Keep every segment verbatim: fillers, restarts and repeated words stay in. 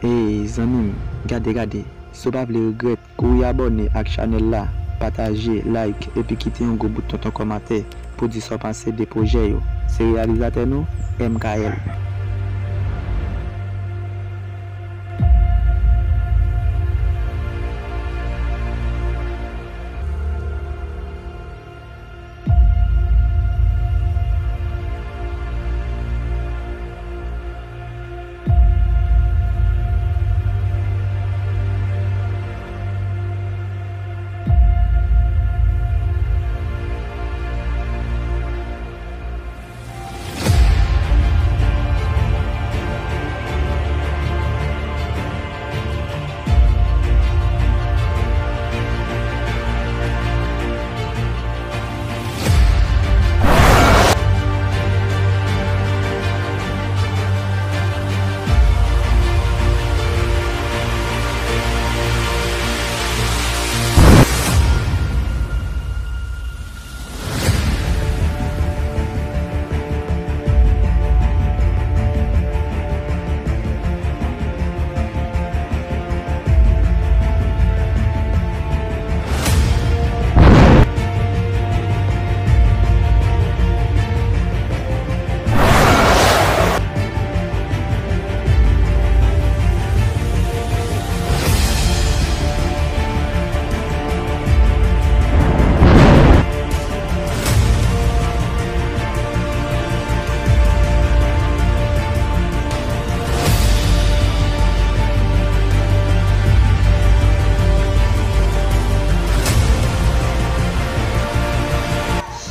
Ey, zanmi m, gade, gade. Si w pa vle regrèt, kouri abòne ak chanèl la, pataje, like, epi kite yon gwo bout tonton kòmantè pou di sa w panse de pwojè yo. Se reyalizatè nou, M K L.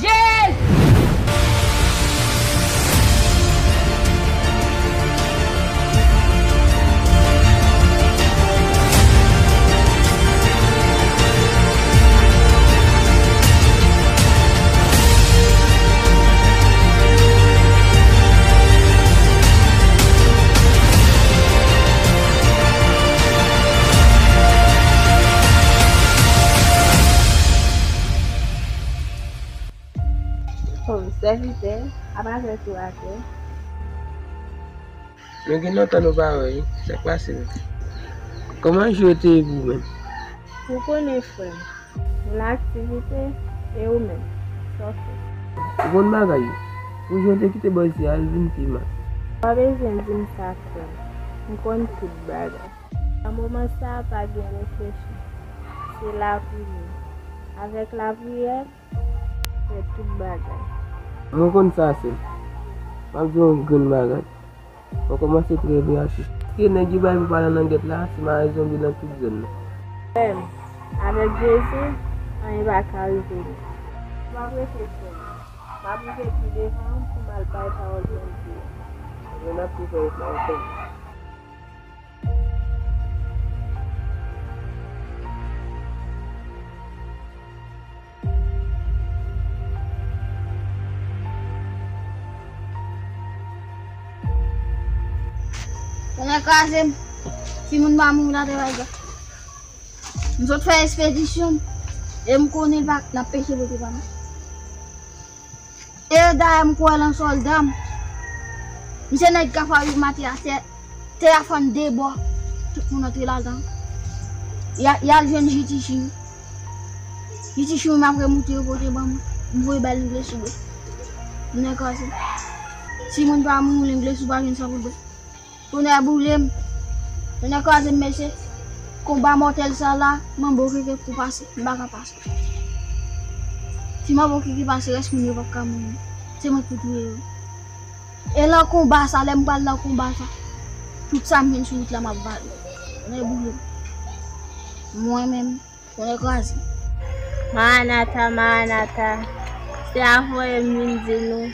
Jezi! Kòm sèvitè, ap avèk ou atè. Nou gen lontan nou pa wè, wi. Sa k pase menm? Kòman jou yo te ye pou ou menm? Ou konnen, frè m, m nan aktivite, e ou menm, sa w fè? Ou konn bagay yo. Pou jou yo te kite bò isi a, al vin pi mal. Pa bezwen di m sa, frè m. M konn tout bagay. Nan moman sa a, pa gen reflechi. Se lapriyè. Avèk lapriyè, fè tout bagay. Mwen konn sa, sè m. M ap di w yon grenn bagay. Mwen kòmanse trè veyatif. Paske nèg yo bay pou pale nan gèt la, se mare zonbi nan tout zòn nan. Frè m, avèk Jezi, anyen pa ka rive nou. M ap rete, frè m. M ap rive pi devan pou m al bay pawòl Bondye a. Ebyen, n ap tou fè wout la ansanm. Tonnè kraze m. Timoun pa mouri nan travay la. M sot fè ekspedisyon m. E m konnen l pa, l ap peche pote pa m. E dayè m kwè lan sòlda m. M se nèg k ap fè maten atè, tè a fann de bò. Tout moun antre ladan. Y a, y al jwenn Jitichi. Jitichi, m ap remoute yo pote ban m. M voye bal English sou do. M nan kraze. Si moun pa mouri, English ou pa jwenn sa pou l bwè. Tonnè boule m. Tonnè kraze m, mesye. Konba mòtèl sa la, manbo keke pou pase. M pa ka pase. Si manbo keke pase, rès moun yo p ap ka mouri. Se mwen k pou touye yo. E lan konba sa, lè m pral lan konba sa, tout sa m jwenn sou wout la, m ap vale. Tonnè boule m. Mwen menm, Tonnè kraze. Maranata, Maranata, se a voye m vin di nou,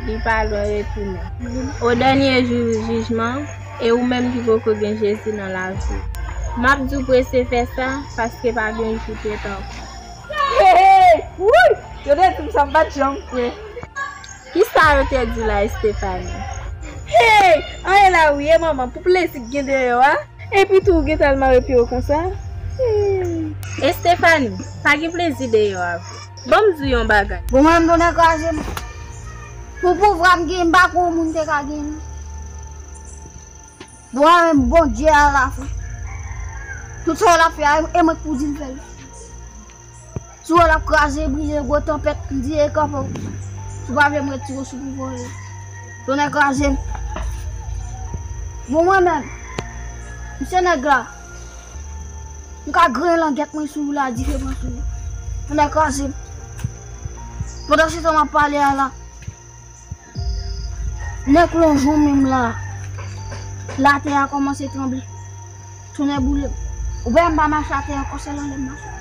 li pa lwen retounen. O dènye jou jijman, e ou menm ki poko gen Jezi nan lavi w. M ap di w prese fè sa, paske pa gen jou trè ta ankò. Hey, hey, hey! Wouy! Yo te di m sa, m pa t janm kwè. Kisa yo te di la, Estefani? Hey! Anyen la wi, e manman, pou plezi k gen deyò a. Epi tou, ou gentan al mare pye w konsa? Hmm. Estefani, pa gen plezi deyò a vre. Ban m di w yon bagay. Bon, mwen menm, tonnè kraze m. Pou pouvwa m gen, m pa kwè yon moun te ka gen li. Mwen menm Bondye a la fè. Tout sa l ap fè a, e mwen k pou di l fè l. Si w wè l ap kraze, brize, gwo tanpèt, m di e kanpe w. Si w pa vle m retire w sou pouvwa w. Tonnè kraze m. Bon, mwen menm, m se nèg la. M ka griyen langèt mwen sou ou la, dife pran sou ou. Tonnè kraze m. Pandan se tan m ap pale a la, nèg lonjon menm la, latè a kòmanse tranble. Tonnè boule m. Ou wè m pa mache atè ankò, se l anlè m mache.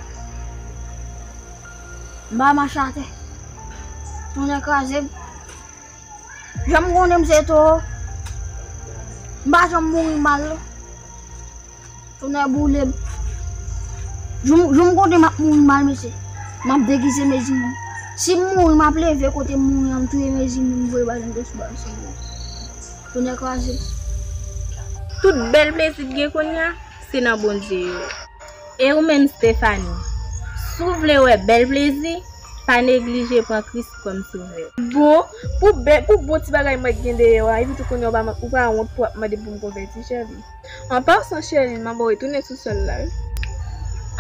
M pa mache atè. Tonnè kraze m. Jan m konnen m se towo, m pa janm mouri mal non. Tonnè boule m. Jou m, jou m konnen m ap mouri mal, mesye. M ap degize mezi moun. Si m mouri, m ap leve kote m mouri an, m touye mezi moun, m voye bal nan do sou bal sou moun. Tonnè kraze m. Tout bèl plezi k gen kounye a, se nan Bondye yo ye. E ou menm, Stephanie, si w vle wè bèl plezi, pa neglije pran Kris kòm sovè. Bon, pou bè-, pou bon ti bagay mwen gen dèyè w a, epi tou kounye a w pa, ou pa wont pou w ap mande pou m konvèti, cheri. An pasan, Sherline, m ap retounen sou sòl la, wi.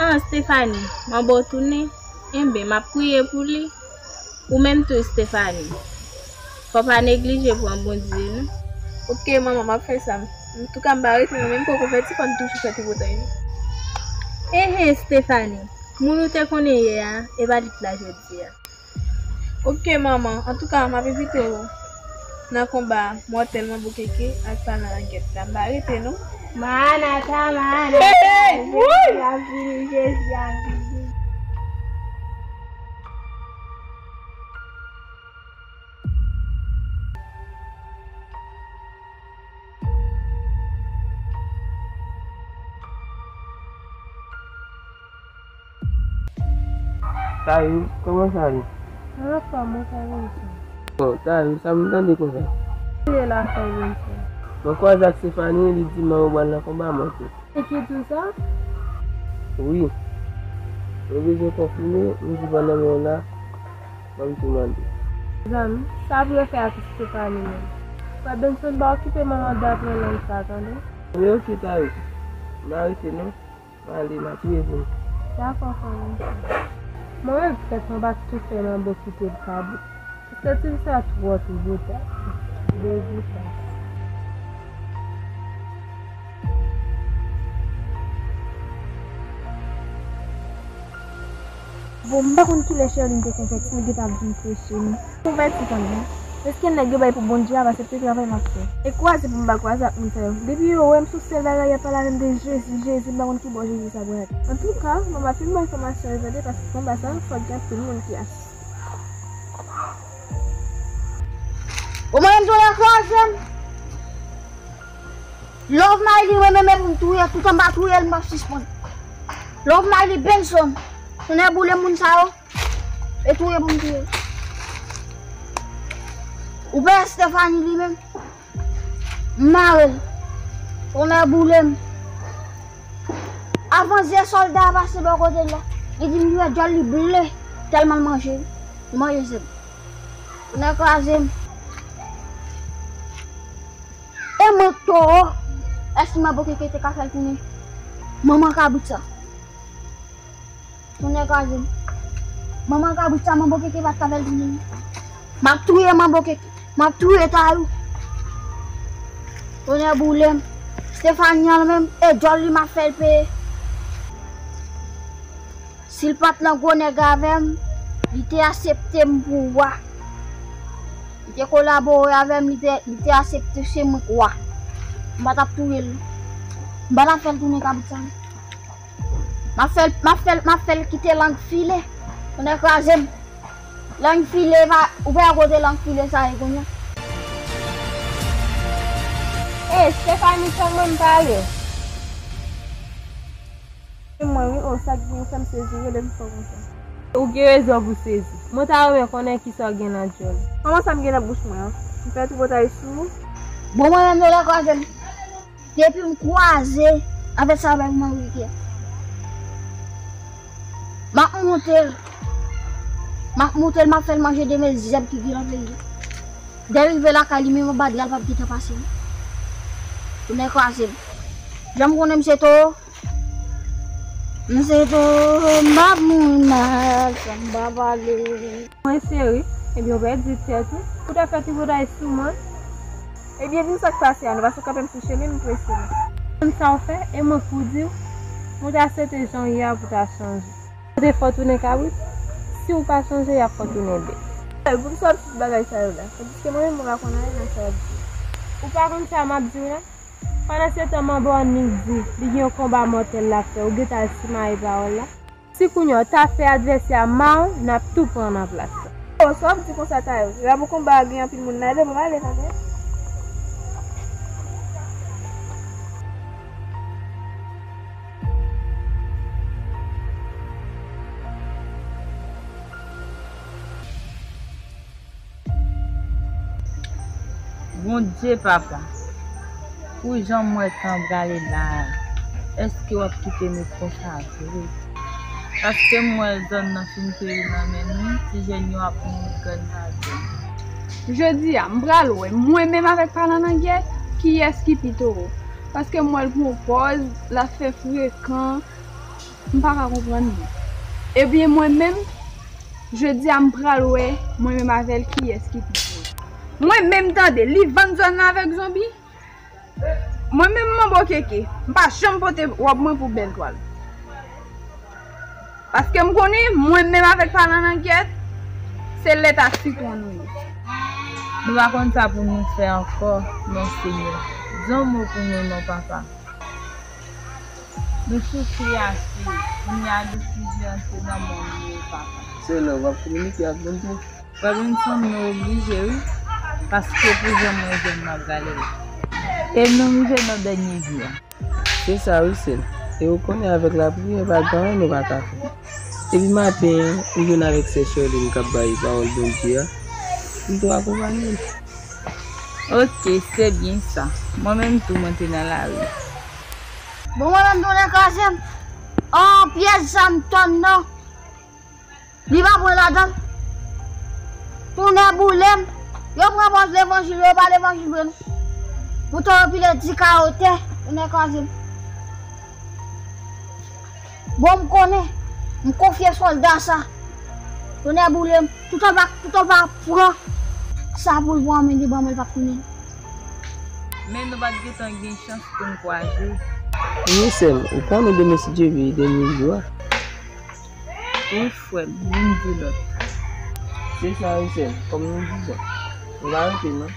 An, Stephanie, m ap retounen. Enben, m ap priye pou li. Ou menm tou, Stephanie. Fò pa neglije pran Bondye, non. Oke, manman, m ap fè sa. Antouka, m pa rete non, menm poko fè ti fò n toujou fè tripotay, wi. Enhen, Stephanie, moun ou te konnen yè a, e pa li k la jodi a. Oke, manman. Antouka, m ap envite w nan konba mòtèl Manbo Keke ak Fana Langèt la. M pa rete, non. Manata, manata, Hey, hey, woy! Jezi ap vini, Jezi ap vini. Tayou, kòman sa ye? Anfòm, mwen ka Vincent. Bon, Tayou, sa m tande konsa? Ki ye la, frè Vincent? Mwen kwaze ak Stephanie, li di m ou pral nan konba mòtèl. E ki di w sa? Wi. Mwen bezwen konfime, m di pandan mwen la, ban m tou mande. Zanmi, sa pou yo fè ak Stephanie menm? Frè Benson, pa okipe manman dat mwen lang sa, tande? Men oke, Tayou. M arete non. M ale, m ap touye pou nou. Dakò, frè Benson. Mwen menm, tèt mwen pa tou fè Manbo kite l pa bout. Paske ti fi sa twò tou bouda. Degoutan. Bon, m pa konn kilè Sherline te konvèti, li gentan ap vin preche m. Konvèti kanmenm. Èske nèg yo bay pou Bondye a pa se travay m ap fè? E kwaze pou m pa kwaze ak moun sa yo. Depi yo wè m sou sèl bagay y ap pale avè m de Jezi, Jezi, m pa konn ki bò Jezi sa pral. Antouka, mwen pa fin ba enfòmasyon yo tande paske konba sa, fòk gen anpil moun ki asiste. Bon, mwen menm tou lè kraze m. Love Miley, mwen menm e pou m touye, tout an m pa touye l, m ap sispann. Love Miley Benson, tonnè boule moun sa yo, e touye pou m touye. Ou pè Stephanie li menm, m mare l, tonnè boule m. Avan zye sòlda a pase bò kote l la, li di m li wè djòl li ble, tèlman l manje, li manje zèb. Tonnè kraze m. E mwen k towo, èske Manbo Keke te ka fè l tounen? Manman kabrit sa. Tonnè kraze m. Manman kabrit sa, Manbo Keke pa t ka fè l tounen. M ap touye Manbo Keke. M ap touye Tayou. Tonnè boule m. Stephanie an menm, e djòl li m ap fè l peye. Si l pa t nan gwo nèg avè m, li te aksepte m pou wa. Li te kolabore avè m, li te, li te aksepte se mwen k wa. M pa t ap touye l. M pa t ap fè l tounen kabrit sa. M ap fè l, m ap fè l, m ap fè l kite lang file. Tonnè kraze m. Lang file pa, ou pa kote lang file sa ye kounye a. E, Stephanie, tann mwen m pale. Se mwen wi, o, sa k gen, ou fè m sezi, rele m fò konsa. Ou gen rezon pou sezi. Mwen ta renmen konnen kisa w gen nan djòl. Kòman sa m gen nan bouch mwen an? M fè tripotay sou ou? Bon, mwen menm, yo lè kwaze m. Depi m kwaze avèk sa bay pou Manbo Keke. M ap moute l. M ap moute l, m ap fè l manje de mezi zèb ki gen nan peyi a. Lè l rive lakay li, menm anba dra l p ap gentan pase non. Tounen kraze m. Jan m konnen m se towo. M se towo, m ap mouri mal, san m pa pale. Mwen cheri, ebyen, ou pèdi tèt ou. Ou ta fè tripotay sou mwen. Ebyen, di m sa k pase a, nou pa sot kanpe m sou chemen, m prese nou. Konn sa w fè, e mwen k pou di w, mwen ta swete jan w ye a pou ta chanje. Kote fò tounen kabrit, si w pa chanje, y ap fè w tounen bèt. Pou ki sa w ap di tout bagay sa yo la? Tandiske mwen menm, mwen pa konn anyen nan sa w ap di. Ou pa konn sa m ap di w la? Pandan se tan, manbo annik di, li gen yon konba mòtèl l ap fè, ou gentan al simaye pawòl la. Si kounye a w ta fè advèsè a ma w, n ap tou pran nan plas la. O, sa w ap di konsa, Tayou? Lè pou konba a gen anpil moun ladan, bon, ale, tande. Bondye papa, pou jan m wè tan prale la a, èske w ap kite nou konsa vre? Paske m wè zòn nan fin peri nan men nou, ti jèn yo ap mouri grenn pa grenn. Jodi a, m pral wè, mwen menm avèk palan nan gyèt, kiyès ki pi towo. Paske m wè l pran pòz, l ap fè frekan, m pa ka konprann li. Ebyen, mwen menm, jodi a, m pral wè, mwen menm avè l, kiyès ki pi towo. Mwen menm, tande, li vann zòn nan avèk zonbi. Mwen menm, manbo keke, m pa janm pote wòb mwen pou bèl twal. Paske m konnen, mwen menm avèk palan nan gyèt, se lèt ak sitwon nou ye. Nou pa konn sa pou nou fè ankò, non, Senyè. Di yon mo pou nou, non, papa. Nou soufri ase, kounye a nou soufri ase nan mòn yo, papa. Se lè w ap kominike ak Bondye. Frè Benson, nou oblije, wi, paske pou jan mwen jwenn nan gale. E nou rive nan dènye jou a. Se sa, wi, sè m. E ou konnen avèk lapriyè, pa gen anyen nou pa ka fè. Depi maten an, m jwenn avèk sè Sherline k ap bay pawòl Bondye a. M tou akonpanye l. Oke, se byen sa. Mwen menm tou, mwen te nan lari. Bon, mwen menm, tounen kraze m. An pyès zam tonn nan. Li pa pran ladan l. Tounen boule m. Yo pran pòz levanjil, yo pa levanjil vre non. Poutan yo pile di kayo tè, tounen kraze m. Bon, m konnen, m konfye sòlda sa. Tounen boule m. Toutan pa, toutan pa pran sa pou l pran, men li ban mwen, l p ap tounen. Men nou pa t gentan gen chans pou n kwaze. Wi, sè m, ou konnen demen, si Dye vle, dènye jou a. Wi, frè m, youn di lòt. Se sa, wi, sè m, kòm nou di sa. Nou pa rete, non.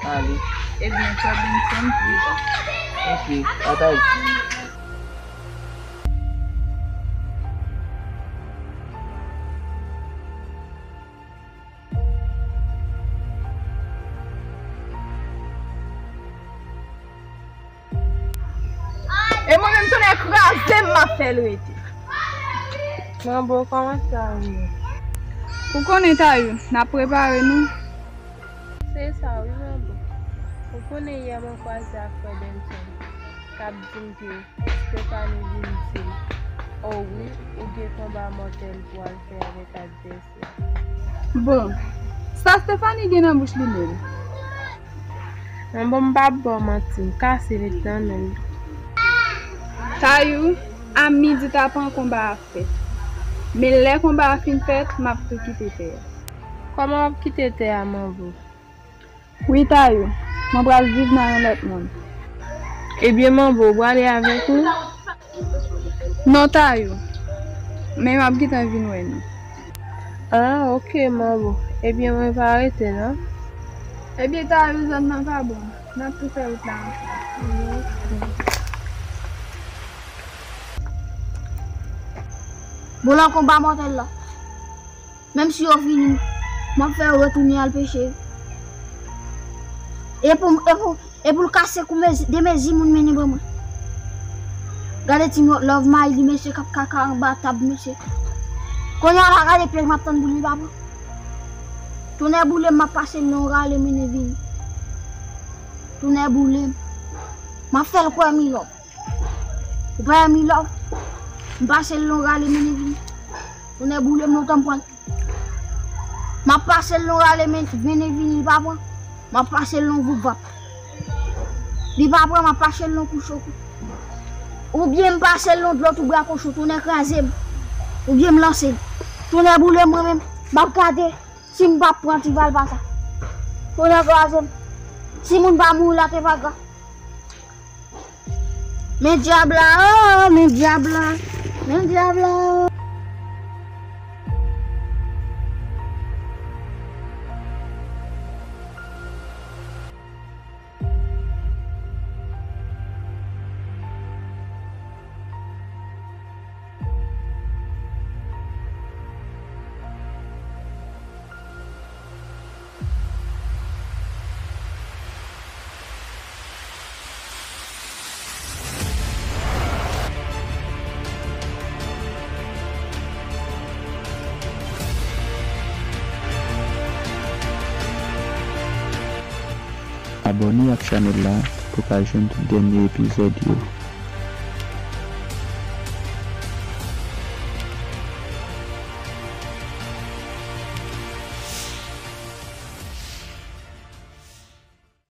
Ale. Ebyen, frè Benson, pi ta. Oke, pa ta di. E mwen menm, tounen kraze m, m ap fè l rete. Manbo, kòman sa ye? Ou konnen, Tayou, n ap prepare nou. Se sa, wi, manbo. Ou konnen yè mwen kwaze ak frè Benson, k ap di m ke Stephanie vin di l, o wi, ou gen konba mòtèl pou w al fè avèk advèsè. Bon, sa Stephanie gen nan bouch li menm? Manbo, m p ap ba w manti, m kase nèt nan men l. Tayou, a midi ta pran konba a fèt. Men lè konba a fin fèt, m ap tou kite tè a. Kòman w ap kite tè a, manbo? Wi, Tayou, mwen pral viv nan yon lòt mond. Ebyen, manbo, ou prale avèk nou? Non, Tayou, men m ap gentan vin wè nou. Ah, oke, manbo. Ebyen, mwen pa rete, non. Ebyen, Tayou, zòn nan pa bon. N ap tou fè wout la ansanm. Bon, nan konba mòtèl la. Menm si yo vini, m ap fè yo retounen al peche. E pou, e pou, e pou l kase kou mezi, de mezi moun mennen ban mwen. Gade ti love mayi li, mesye, k ap kaka anba tab, mesye. Kounye a la, gade pyej m ap tann pou li pa pran. Tounen boule m, m ap pase l nan yon rale mennen vini. Tounen boule m. M ap fè l kwè mi love. Ou pa wè mi love? M pase l nan rale mennen vini. Tounen boule m lontan m pran. M ap pase l nan rale men-, mennen vini, li pa pran. M ap pase l nan voup vap. Li pa pran, m ap pase l nan kou cho. Oubyen m pase l nan dlo tou bra kochon, tonnè kraze m. Oubyen m lanse l. Tonnè boule m mwen menm, m ap gade si m p ap pran ti valpa sa. Tonnè kraze m. Si moun pa mouri la, te pa grav. Men dyab la, oh, men dyab la, men dyab la, oh. Abòne ak chanèl la pou w ka jwenn tout dènye epizòd yo.